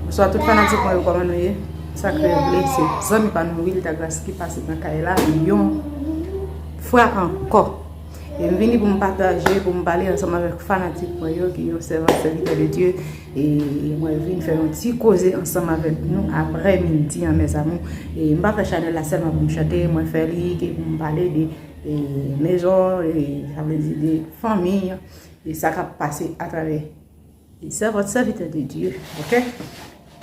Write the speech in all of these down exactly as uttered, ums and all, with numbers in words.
Bonswa tout fanatik mwen yo, kòman nou ye? Sa k rele se zanmi pa nou Wilda Grace ki pase nan kay la yon fwa ankò. E m vini pou m pataje, pou m pale ansanm avèk fanatik mwen yo ki yon sèvant, sèvitè de Dye. E mwen vin fè yon ti koze ansanm avèk nou aprè midi an, mes amours. E m pa fè chanèl la sèlman pou m chante, mwen fè li ke pou m pale de, e, mezon, e, sa vle di de fanmi, e sa k ap pase atravè e sèvant, sèvitè de Dye, oke?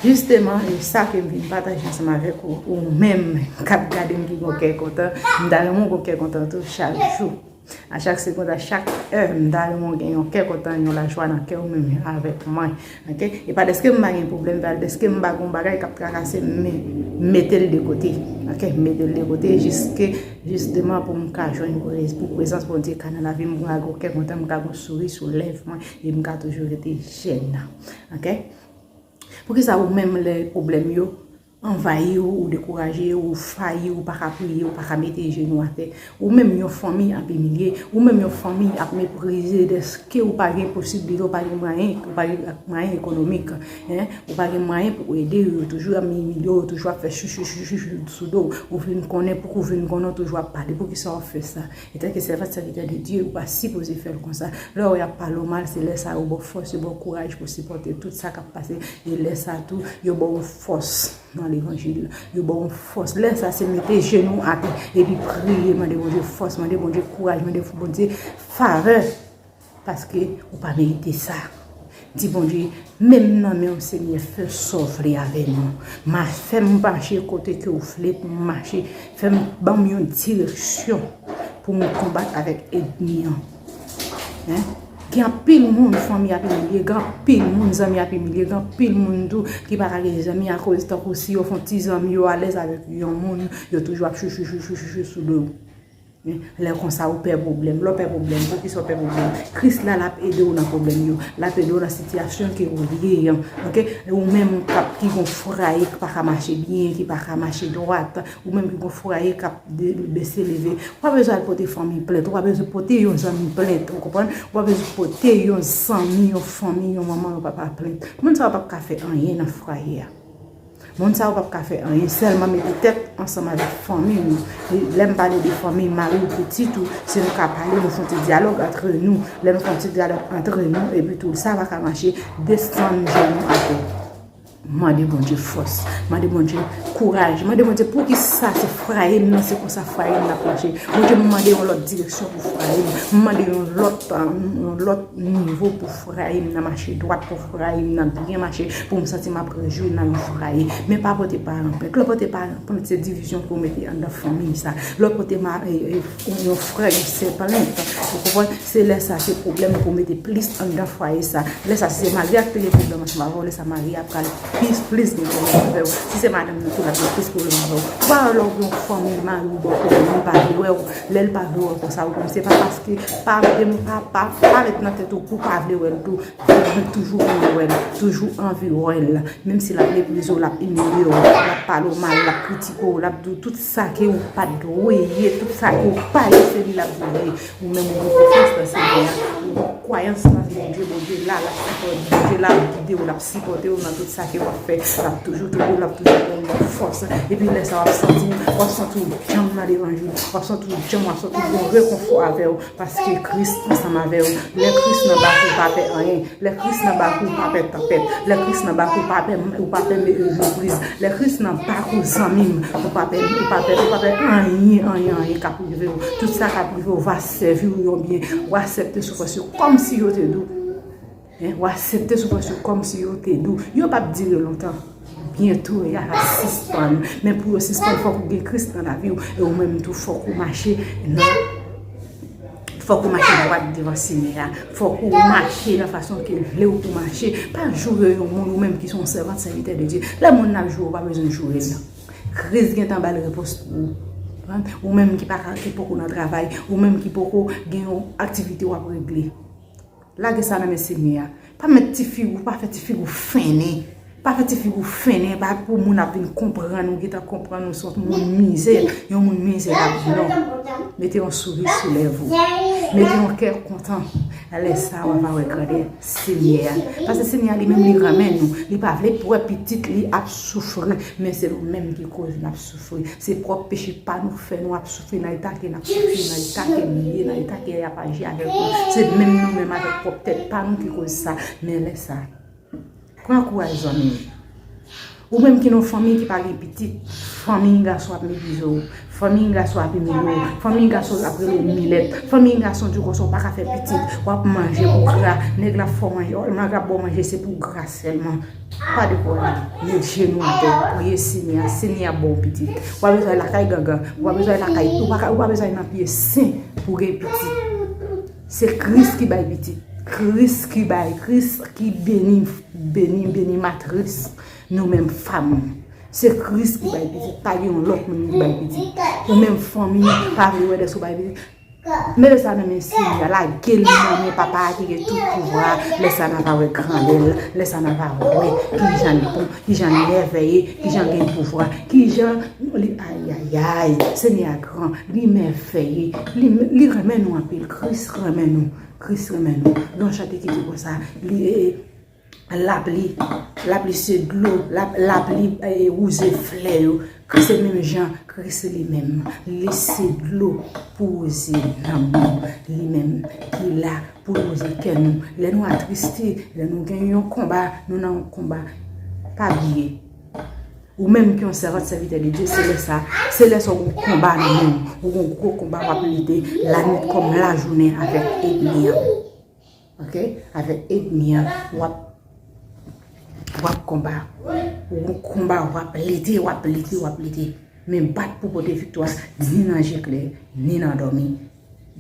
Jisteman, e sa ke m vin pataje ansanm avèk ou, ou menm k ap gade m ki gon kè kontan, m ta renmen w gon kè kontan tou chak jou. A chak segond, a chak è, m ta renmen w gen yon kè kontan, yon lajwa nan kè w menm avèk mwen, oke? E pa dèske m pa gen pwoblèm, pa dèske m pa gon bagay k ap trakase m, men mete l de kote, oke? Mete l de kote, jiske, jisteman pou m ka jwenn prez-, pou prezans Bondye ka nan lavi m, pou m ka gon kè kontan, m ka gon souri sou lèv mwen, e m ka toujou rete jèn, oke? Poukisa ou menm lè pwoblèm yo anvayi w, ou dekouraje, ou fayi, ou pa ka priye, ou pa ka mete jenou atè? Ou menm yon fanmi ap imilye, ou menm yon fanmi ap meprize dèske ou pa gen posiblite, ou pa gen mwayen, ou pa gen mwayen ekonomik, en, ou pa gen mwayen pou ede yo, yo toujou ap imilye w, yo toujou ap fè chouchouchouchou sou do w. Ou vin konnen, pou ou vin konnen, ou toujou ap pale. Poukisa w ap fè sa? Etanke sèvant, sèvitè de Dye, ou pa sipoze fè l konsa. Lè w wè y ap pale w mal, se lè sa yo ba w fòs, yo ba w kouraj pou sipòte tout sa k ap pase. E lè sa tou, yo ba w fòs nan levanjil. Yo ba w fòs. Lè sa, se mete jenou atè epi priye, mande Bondye fòs, mande Bondye kouraj, mande Bondye favè. Paske ou pa merite sa. Di Bondye, men m nan men w, Senyè, fè sa w vle avè nou. Ma-, fè m mache kote ke w vle pou m mache. Fè m, ban m yon direksyon pou m konbat avèk ènmi an. En? Gen anpil moun fanmi ap imilye, gen anpil moun zanmi ap imilye, gen anpil moun tou ki pa ka gen zanmi akoz tankou si yo fè yon ti zanmi yo alèz avèk yon moun, yo toujou ap chouchouchouchou sou do yo. Lè konsa ou pè pwoblèm. Lè w pè pwoblèm, poukisa w pè pwoblèm? Kris la, l ap ede w nan pwoblèm yo. L ap ede w nan sitiyasyon ke ou ye an. Oke? Ou menm k ap, ki gon fwaye ki pa ka mache byen, ki pa ka mache dwat, ou menm ki gon fwaye k ap de-, bese leve, ou pa bezwen al pote fanmi plent, ou pa bezwen pote yon zanmi plent, ou konprann? Ou pa bezwen pote yon zanmi, yon fanmi, yon manman, yon papa plent. Moun sa yo p ap ka fè anyen nan fwaye a. Moun sa yo p ap ka fè anyen, sèlman mete tèt ansanm avèk fanmi nou. E lè m pale de fanmi, mari w, pitit ou, si nou ka pale, nou fè yon ti dyalòg antre nou. Lè nou fè yon ti dyalòg antre nou, epi tou, sa pa ka mache, desann jenou atè. Mande Bondye fòs, mande Bondye kouraj, mande Bondye poukisa se fraye m nan, se konsa fraye m n ap mache. Bondye, m mande yon lòt direksyon pou fraye m, m mande yon lòt, yon lòt nivo pou fraye m nan mache dwat, pou fraye m nan byen mache, pou m santi m ap rejwi nan yon fraye. Men pa pote paran plent. Lè w pote paran plent, se divizyon ke w mete anndan fanmi sa. Lè w pote ma-, e, e, yon frè, yon sè plent, ou konprann? Se lè sa, se pwoblèm ke w mete plis anndan fwaye sa. Lè sa, si se mari a ki te gen pwoblèm ansanm avè w, lè sa mari a ap pral plis, plis gen pwoblèm avè w. Si se madanm nan tou, l ap gen plis pwoblèm avè w. Pa lè w gen yon fanmi, mari w bò kote, li pa vle wè w. Lè l pa vle wè w konsa, ou konn se pa paske pa, pa, pa, pa met nan tèt ou pou w pa vle wè l tou. Ou toujou anvi wè l, toujou anvi wè l. Menm si l ap meprize w, l ap imilye w, l ap pale w mal, l ap kritike w, l ap di w tout sa ke ou pa t dwe ye, tout sa ke ou pa ye, se li l ap di w ye. Ou menm ou gen konfyans nan Senyè a, ou gen kwayans nan Bondye, Bondye la, l ap sipòte, Bondye la, l ap gide w, l ap sipòte w nan tout sa ke w ap fè, l ap toujou toujou, l ap toujou ba w fòs. Epi lè sa w ap santi, w ap santi w djanm nan levanjil, w ap santi w djanm, w ap santi w gen rekonfò avè w, paske Kris ansanm avè w. Lè Kris nan bak ou, pa pè anyen. Lè Kris nan bak ou, pa pè tanpèt. Lè Kris nan bak ou, pa pè, ou pa pè me-, mepriz. Lè Kris nan bak ou, zanmi m, ou pa pè, ou pa pè, ou pa pè anyen, anyen, anyen k ap rive w. Tout sa k ap rive w va sèvi w yon byen. Ou aksepte soufrans yo kòmsi yo te di w. En, ou aksepte soufrans yo kòmsi yo te di w. Yo p ap dire lontan. Byento, y a sispann. Men pou yo sispann, fòk ou gen Kris nan lavi w. E ou menm tou, fòk ou mache nan Fòk ou mache dwat devan Senyè a. Fòk ou mache nan fason ke l vle w pou mache. Pa joure yon moun ou menm ki se yon sèvant, sèvitè de Dye. Lè moun nan ap joure w, ou pa bezwen joure l. Kris gentan ba l repons pou ou. Ou menm ki pa ka, ki poko nan travay, ou menm ki poko gen yon aktivite w ap regle. Lage sa nan men Senyè a. Pa met ti figi w, pa fè ti figi w fennen. Pa fè ti figi w fennen, pa pou moun ap vin konprann ou, gentan konprann ou se yon moun mizè, yon moun mizè l ap di non. Mete yon souri sou lèv ou. Mete yon kè kontan. Lè sa a, w ap wè grandè Senyè a. Paske Senyè a li menm, li renmen nou. Li pa vle pou wè pitit li ap soufri. Men se nou menm ki koz n ap soufri. Se pwòp peche pa nou fè nou ap soufri nan eta ke n ap soufri, nan eta ke nou ye, nan eta ke y ap aji avèk nou. Se menm nou menm avèk pwòp tèt pa nou ki koz sa. Men lè sa a, pran kouraj, zanmi m. Ou menm ki nan fanmi ki pa gen pitit, fanmi gason ap meprize w, fanmi gason ap imilye w, fanmi gason ap rele w milèt, fanmi gason di w konsa w pa ka fè pitit, w ap manje pou gra, nèg la ap fè w manje, nèg la ap ba w manje se pou gra sèlman. Pa dekouraje, met jenou atè, priye Senyè a, Senyè a ap ba w pitit. W pa bezwen al lakay gangan, w pa bezwen al lakay, ou pa ka, ou pa bezwen al nan pye sen pou w gen pitit. Se Kris ki bay pitit. Kris ki bay, Kris ki beni, beni, beni matris nou menm fanm. Se Kris ki bay pitit, pa gen yon lòt moun ki bay pitit. Ou menm fanmi, pa vle wè lè sa w bay pitit. Mete sa nan men Senyè a, lage l nan men Papa a ki gen tout pouvwa. Lè sa a n a va wè grandè l, lè sa a n a va wè kijan l bon, kijan l mèvèye, kijan l gen pouvwa, kijan li, ayayay, Senyè a gran, li mèvèye, li, li renmen nou anpil, Kris renmen nou, Kris renmen nou. Gen yon chante ki di konsa, li, eh, lapli, lapli se dlo, lap, lapli, eh, wouze flè yo. Kris se menm jan, Kris se li menm. Li se dlo pou wouze nanm nou. Li menm ki la pou wouze kè nou. Lè nou atriste, lè nou gen yon konba, nou nan yon konba. Pa bliye. Ou menm ki yon sèvant, sèvitè de Dye, se lè sa, se lè sa w gen konba nan men w. Ou gen gwo konba w ap lite, lanwit kòm lajounen avèk ènmi an. Ok? Avèk ènmi an, w ap, w ap konba. Ou gen konba, w ap lite, w ap lite, w ap lite. Men bat pou pote viktwa, ni nan je klè, ni nan dòmi.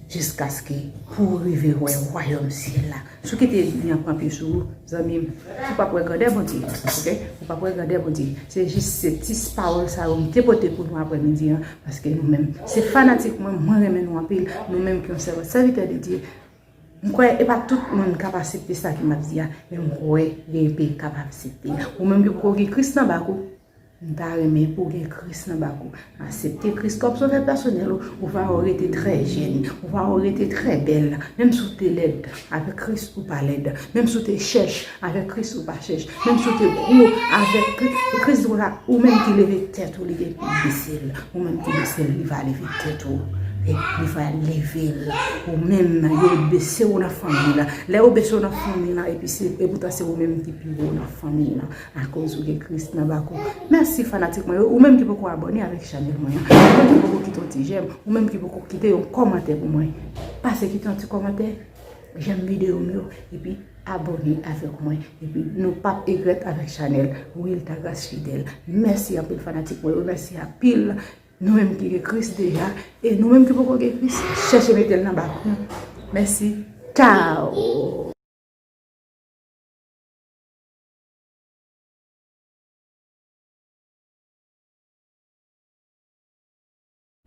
Jiskaske pou w rive wè wayòm syèl la. Si w kite ènmi an pran pye sou ou, zanmi m, ou p ap wè grandè Bondye. Ok? Ou p ap wè grandè Bondye. Se jis se ti pawòl sa yo m te pote pou nou aprèmidi an, paske nou menm, se fanatik mwen, mwen renmen nou anpil. Nou menm ki yon sèvant, sèvitè de Dye, m kwè e pa tout moun k ap aksepte sa ke m ap di a, men m kwè gen yon pil k ap aksepte. Ou menm ki poko gen Kris nan bak ou, m ta renmen pou w gen Kris nan bak ou. Aksepte Kris kòm sovè pèsonèl ou. Ou va wè w rete trè jèn, ou va wè w rete trè bèl. Menm si w te lèd, avèk Kris ou pa lèd. Menm si w te chèch, avèk Kris ou pa chèch. Menm si w te gwo, avèk Kri-, Kris di konsa, ou menm ki leve tèt ou, li gentan bese l. Ou menm ki bese l, li va leve tèt ou. E li va leve l. Ou menm, yo bese w nan fanmi la. Lè yo bese w nan fanmi la, epi se, epoutan se ou menm ki pi wo nan fanmi la. Akoz ou gen Kris nan bak ou. Mèsi fanatik mwen yo. Ou menm ki poko abòne avèk chanèl mwen an. Ou menm ki poko kite yon ti jèm. Ou menm ki poko kite yon kòmantè pou mwen. Pase kite yon ti kòmantè. Jèm videyo m yo. Epi abòne avèk mwen. Epi nou p ap egrèt avèk chanèl Wilda Grace Fidèle. Mèsi anpil fanatik mwen yo. Mèsi anpil. Nou menm ki gen Kris deja. E nou menm ki poko gen Kris, chèche mete l nan bak nou. Mèsi. Tchao.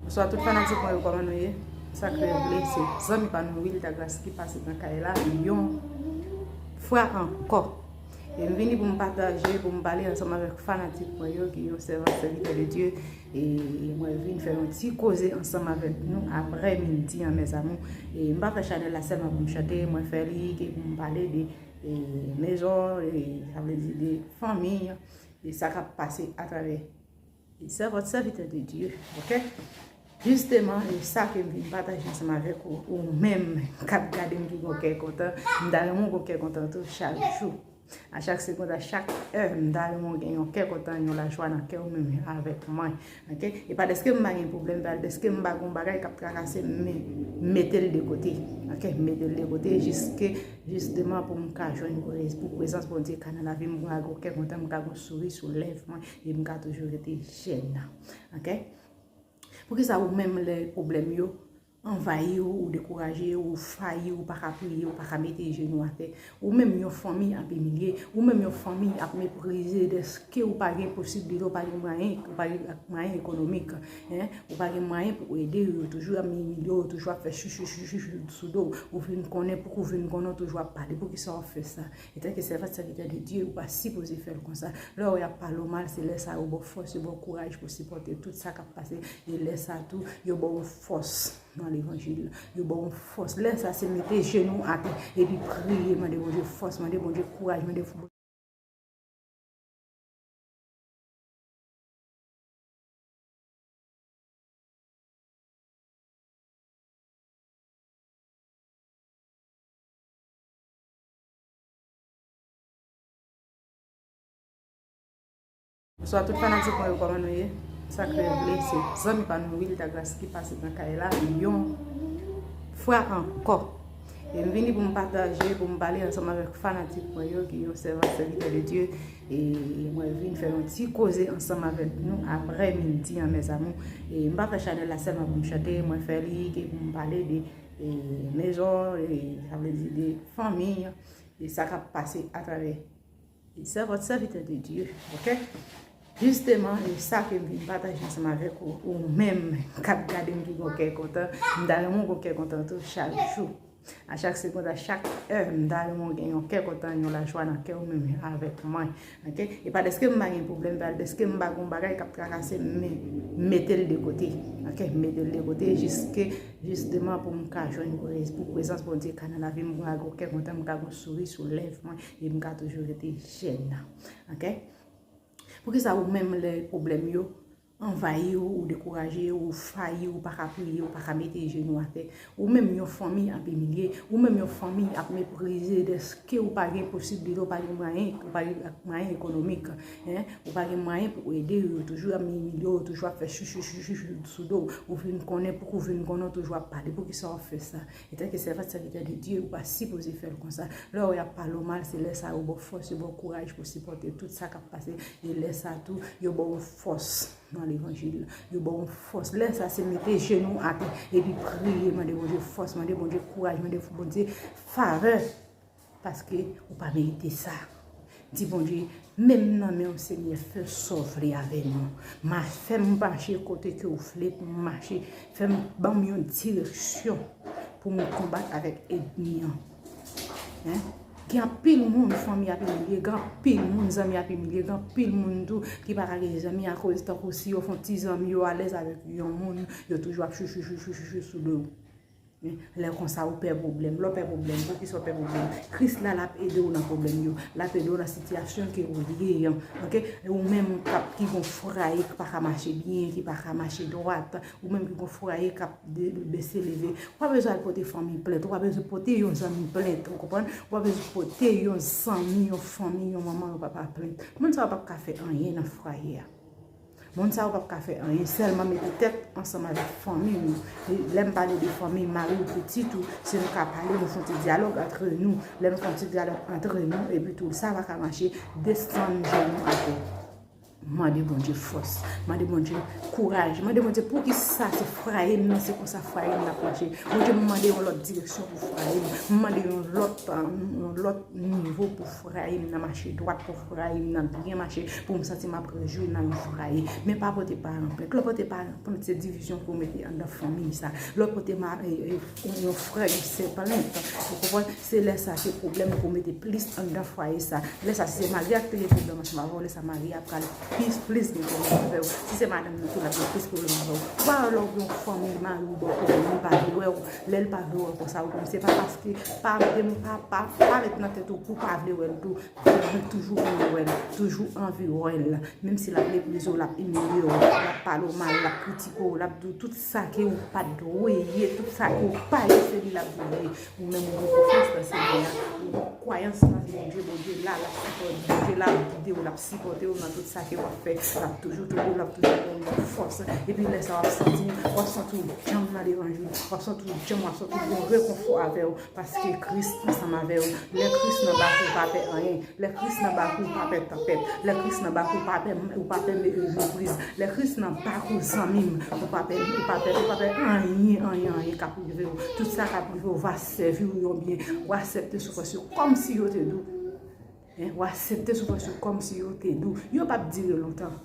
Bonswa tout fanatik mwen yo, kòman nou ye? Sa k rele se zanmi pa nou Wilda Grace ki pase nan kay la yon fwa ankò. E m vini pou m pataje, pou m pale ansanm avèk fanatik mwen yo ki yon sèvant, sèvitè de Dye. E mwen vin fè yon ti koze ansanm avèk nou aprè midi an, mes amours. E m pa fè chanèl la sèlman pou m chante, mwen fè li ke pou m pale de, e, mezon, e, sa vle di de fanmi, e sa k ap pase atravè, e, sèvant, sèvitè de Dye, ok? Jisteman, e sa ke m vin pataje ansanm avèk ou, ou menm k ap gade m ki gon kè kontan, m ta renmen w gon kè kontan tou chak jou. A chak segonn, a chak è, m ta renmen w gen yon kè kontan, yon lajwa nan kè w menm avèk mwen. Ok? E pa dèske m pa gen pwoblèm, pa dèske m pa gen yon bagay k ap trakase m, men m mete l de kote. Ok? M mete l de kote jiske, jisteman pou m ka jwenn prez-, pou prezans Bondye ka nan lavi m, pou m ka gen yon kè kontan, m ka gen yon souri sou lèv mwen, e m ka toujou rete jèn. Ok? Poukisa ou menm lè pwoblèm yo anvayi w, ou dekouraje, ou fayi, ou pa ka priye, ou pa ka mete jenou atè. Ou menm yon fanmi ap imilye, ou menm yon fanmi ap meprize dèske ou pa gen posiblite, ou pa gen mwayen, ou pa gen mwayen ekonomik, en, ou pa gen mwayen pou ede yo, yo toujou ap imilye w, yo toujou ap fè chouchouchouchou sou do w. Ou vin konnen, pouki w vin konnen, w toujou ap pale, poukisa w ap fè sa? Etanke sèvant, sèvitè de Dye, ou pa sipoze fè l konsa. Lè w wè y ap pale w mal, se lè sa yo ba w fòs, yo ba w kouraj pou sipòte tout sa k ap pase. E lè sa tou, yo ba w fòs. levanjil. Yo ba w yon fòs. Lè sa, se mete jenou atè epi priye, mande Bondye fòs, mande Bondye kouraj, mande Bonswa tout fanatik mwen yo, kòman nou ye? Sa k revle se zanmi pa nou Wilda Gras ki pase nan kay la, yon fwa ankò. E m vini pou m pataje, pou m pale ansanm avèk fanatik mwen yo ki yon sèvant, sèvitè de Dye. E mwen vin fè yon ti koze ansanm avèk nou aprè midi an, mes amours. E m pa fè chanèl la sèlman pou m chante, mwen fè li ke pou m pale de e, mezon, e, sa vle di de fanmi, e sa k ap pase atravè e sèvant, sèvitè de Dye, oke? Jisteman, e sa ke m vin pataje ansanm avèk ou, ou menm k ap gade m ki gon kè kontan, m ta renmen w gon kè kontan tou chak jou. A chak segond, a chak è, m ta renmen w gen yon kè kontan, yon lajwa nan kè w menm avèk mwen. Oke? E pa dèske m pa gen pwoblèm, pa dèske m pa gon bagay k ap trakase m, men mete l de kote. Oke? Mete l de kote jiske, jisteman, pou m ka jwenn prez-, pou prezans Bondye ka nan lavi m, pou m ka gon kè kontan, m ka gon souri sou lèv mwen, e m ka toujou rete jèn. Oke? Poukisa ou menm lè pwoblèm yo anvayi w, ou dekouraje, ou fayi, ou pa ka priye, ou pa ka mete jenou atè? Ou menm yon fanmi ap imilye, ou menm yon fanmi ap meprize dèske ou pa gen posiblite, ou pa gen mwayen, ou pa gen mwayen ekonomik, en, ou pa gen mwayen pou ede yo, yo toujou ap imilye w, yo toujou ap fè chouchouchouchou sou do w. Ou vin konnen, pou ou vin konnen, ou toujou ap pale. Poukisa w ap fè sa? Etanke sèvant, sèvitè de Dye, ou pa sipoze fè l konsa. Lè w y ap pale w mal, se lè sa yo ba w fòs, yo ba w kouraj pou sipòte tout sa k ap pase. E lè sa tou, yo ba w fòs nan levanjil. Yo ba w fòs. Lè sa, se mete jenou atè epi priye, mande Bondye fòs, mande Bondye kouraj, mande Bondye favè. Paske ou pa merite sa. Di Bondye, men m nan men w, Senyè, fè sa w vle avè nou. Ma-, fè m mache kote ke w vle pou m mache. Fè m, ban m yon direksyon pou m konbat avèk ènmi an. Hein? Gen anpil moun, fanmi ap imilye, gen anpil moun, zanmi ap imilye, gen anpil moun tou ki pa ka gen zanmi akoz tankou si yo fè yon ti zanmi, yo alèz avèk yon moun, yo toujou ap chouchou, chouchou, chouchou sou do w. Lè konsa ou pè pwoblèm. Lè w pè pwoblèm, poukisa w pè pwoblèm? Kris la, l ap ede w nan pwoblèm yo. L ap ede w nan sitiyasyon ke ou ye an. Oke? E ou menm k ap, ki gon fwaye ki pa ka mache byen, ki pa ka mache dwat, ou menm ki gon fwaye k ap de-, bese leve, ou pa bezwen al pote fanmi plent, ou pa bezwen pote yon zanmi plent, ou konprann? Ou pa bezwen pote yon zanmi, yon fanmi, yon manman, yon papa plent. Moun sa yo p ap ka fè anyen nan fwaye a. Moun sa yo p ap ka fè anyen, sèlman mete tèt ansanm avèk fanmi nou. E lè m pale de fanmi, mari w, pitit ou, si nou ka pale, nou fè yon ti dyalòg antre nou. Lè nou fè yon ti dyalòg antre nou, epi tou, sa pa ka mache, desann jenou atè. Mande Bondye fòs. Mande Bondye kouraj. Mande Bondye poukisa se fwaye m nan, se konsa fwaye m nan ap mache. Bondye, m mande yon lòt direksyon pou fwaye m. M mande yon lòt, yon lòt nivo pou fwaye m nan mache dwat, pou fwaye m nan byen mache, pou m santi m ap rejwi nan yon fwaye. Men pa pote paran plent. Lè w pote paran plent, se divizyon pou w mete anndan fanmi sa. Lè w pote ma-, e, e, yon frè, yon sè plent, ou konprann? Se lè sa, se pwoblèm pou w mete plis anndan fwaye sa. Lè sa, si se mari a ki te gen pwoblèm ansanm avè w, lè sa mari a pral plis, plis gen pwoblèm avè w. Si se madanm nan tou, l ap gen plis pwoblèm avè w. Ou pa wè lè w gen yon fanmi, mari w ba w pwoblèm, li pa vle wè w. Lè l pa vle wè w konsa, ou konn se pa paske, pa, pa, pa, pa met nan tèt ou pou w pa vle wè l tou. Ou toujou vle wè l, toujou anvi wè l. Menm si l ap meprize w, l ap imilye w, l ap pale w mal, l ap kritike w, l ap di w tout sa ke ou pa t dwe ye, tout sa ke ou pa ye, se li l ap di w ye. Ou menm ou gen konfyans nan Senyè a, ou gen kwayans nan Bondye, Bondye la, l ap sipòte, Bondye la ap gide w, l ap sipòte w nan tout sa ke w ap fè, l ap toujou toude w, l ap toujou ba w fòs. Epi lè sa w ap santi, w ap santi w djanm nan levanjil, w ap santi w djanm, w ap santi w gen rekonfò avè w, paske Kris ansanm avè w. Lè Kris nan bak ou, ou pa pè anyen. Lè Kris nan bak ou, ou pa pè tanpèt. Lè Kris nan bak ou, ou pa pè, ou pa pè me-, mepriz. Lè Kris nan bak ou, zanmi m, ou pa pè, ou pa pè, ou pa pè anyen, anyen, anyen k ap rive w. Tout sa k ap rive w va sèvi w yon byen. W aksepte soufrans yo kòmsi yo te dou. Hein, w aksepte soufrans yo kòmsi yo te dou. Yo p ap dire lontan.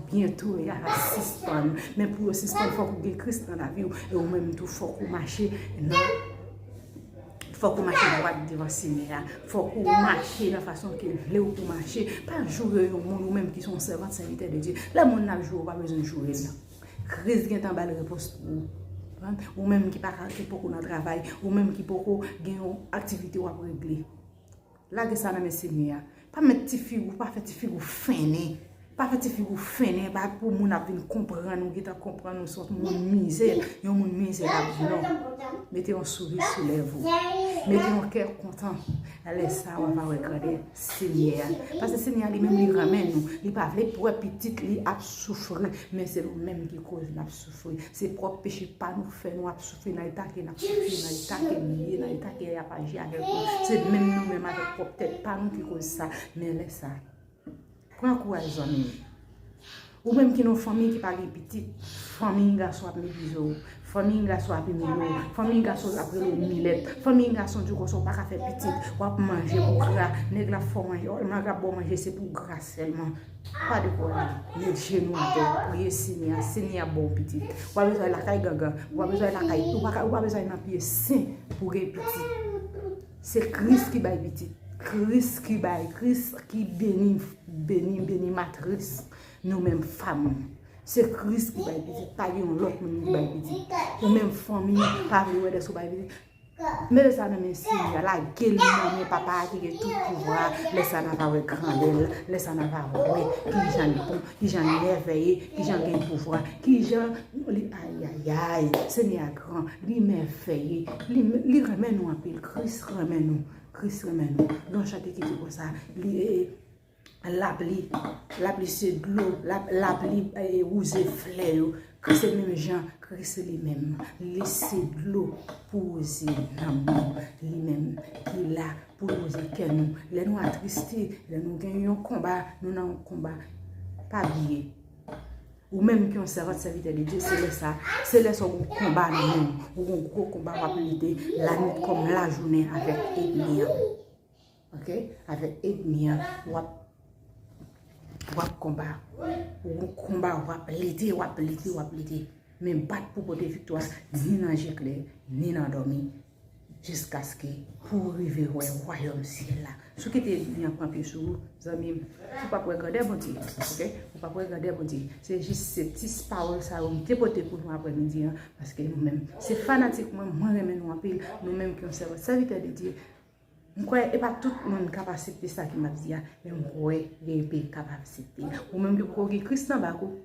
Byento, y a sispann. Men pou yo sispann, fòk ou gen Kris nan lavi w. E ou menm tou, fòk ou mache nan Fòk ou mache dwat devan Senyè a. Fòk ou mache nan fason ke l vle w pou w mache. Pa joure yon moun, ou menm ki se yon sèvant, sèvitè de Dye. Lè moun nan ap joure w, ou pa bezwen joure l, non. Kris gentan ba l repons pou ou. Ou menm ki pa ka, ki poko nan travay, ou menm ki poko gen yon aktivite w ap regle. Lage sa nan men Senyè a. Pa met ti figi w, pa fè ti figi w fennen. Pa fè ti figi w fennen, pa pou moun ap vin konprann ou, gentan konprann ou se yon moun mizè, yon moun mizè ap di non. Mete yon souri sou lèv ou. Mete yon kè kontan. Lè sa w ap wè grandè Senyè a. Paske Senyè a li menm li renmen nou. Li pa vle pou wè pitit li ap soufri, men se nou menm ki koz n ap soufri. Se pwòp peche pa nou k fè nou ap soufri nan eta ke n ap soufri, nan eta ke nou ye, nan eta ke y ap aji avèk nou. Se menm nou menm avèk pwòp tèt pa nou ki koz sa. Men lè sa, pran kouraj zanmi m. Ou menm ki nan fanmi ki pa gen pitit, fanmi gason ap meprize w, fanmi gason ap imilye w, fanmi gason ap rele w milèt, fanmi gason di w konsa w pa ka fè pitit, w ap manje pou gra, nèg la fè w manje, nèg la ba w manje se pou gra sèlman. Pa dekouraje. Met jenou atè. Priye Senyè a. Senyè a ba w pitit. Ou pa bezwen al lakay gangan. Ou pa bezwen al lakay. Ou pa, ou pa bezwen al nan pye sen pou gen pitit. Se Kris ki bay pitit. Kris ki bay. Kris ki beni, beni, beni matris. Nou menm fanm. Se Kris ki bay pitit. Pa gen yon lòt moun ki bay pitit. Ou menm fanmi, pa vle wè dèske w bay pitit. Mete sa nan men Senyè a, lage l nan men Papa a ki gen tout pouvwa. Lè sa n a va wè grandè l, lè sa n a va wè kijan li bon, kijan li mèvèye, kijan l gen pouvwa, kijan li ayayay. Senyè a gran, li mèvèye, li, li renmen nou anpil. Kris renmen nou, Kris renmen nou. Gen yon chante ki di konsa, li, eh, Lapli, lapli se dlo, lap, lapli eh, wouze flè yo. Kris se menm jan, Kris se li menm. Li se dlo pou wouze nanm nou. Li menm ki la pou wouze kè nou. Lè nou atriste, lè nou gen yon konba, nou nan yon konba. Pa bliye. Ou menm ki yon sèvant, sèvitè de Dye, se lè sa, se lè sa w gen yon konba nan men w. Ou gen yon gwo konba w ap lite, lanwit kòm lajounen avèk ènmi an. Ok? Avèk ènmi an, w ap, w ap konba. Ou gen konba, w ap lite, w ap lite, w ap lite. Men bat pou pote viktwa, ni nan je klè, ni nan dòmi, jiskaske pou w rive wè wayòm syèl la. Si w kite ènmi an pran pye sou ou, zanmi m, ou p ap wè grandè Bondye, ok? Ou p ap wè grandè Bondye. Se jis se ti pawòl sa yo m te pote pou nou aprèmidi an, paske nou menm, se fanatik mwen, mwen renmen nou anpil, nou menm ki yon sèvant, sèvitè de Dye, M kwè e pa tout moun k ap aksepte sa ke m ap di a, men m kwè gen yon pil k ap aksepte. Ou menm ki poko gen Kris nan bak ou,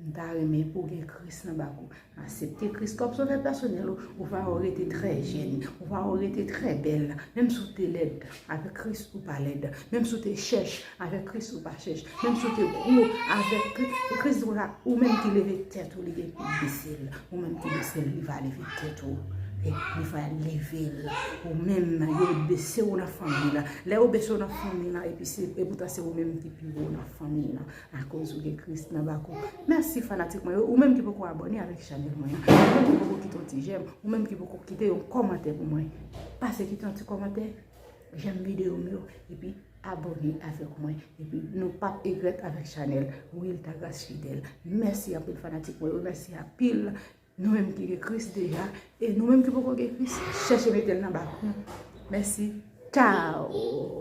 m ta renmen pou w gen Kris nan bak ou. Aksepte Kris kòm sovè pèsonèl ou, ou va rete trè jèn, ou va rete trè bèl, menm si w te lèd, avèk Kris ou pa lèd, menm si w te chèch, avèk Kris ou pa chèch, menm si w te gwo, avèk Kris, Kris ou la, ou menm ki leve tèt ou, li gen pou bese l, ou menm ki bese l, li va leve tèt ou. E li va leve l. Ou menm, yo bese w nan fanmi la. Lè yo bese w nan fanmi la, epi se, epoutan se ou menm ki pi wo nan fanmi la. Akoz ou gen Kris nan bak ou. Mèsi fanatik mwen yo. Ou menm ki poko abòne avèk chanèl mwen an. Ou menm ki poko kite yon ti jèm. Ou menm ki poko kite yon kòmantè pou mwen. Pase kite yon ti kòmantè. Jèm videyo m yo. Epi abòne avèk mwen. Epi nou p ap egrèt avèk chanèl Wilta Grace Fidèle. Mèsi anpil fanatik mwen yo. Mèsi anpil. Nou menm ki gen Kris deja, e nou menm ki poko gen Kris, chèche mete l nan bak nou. Mèsi. Tchao!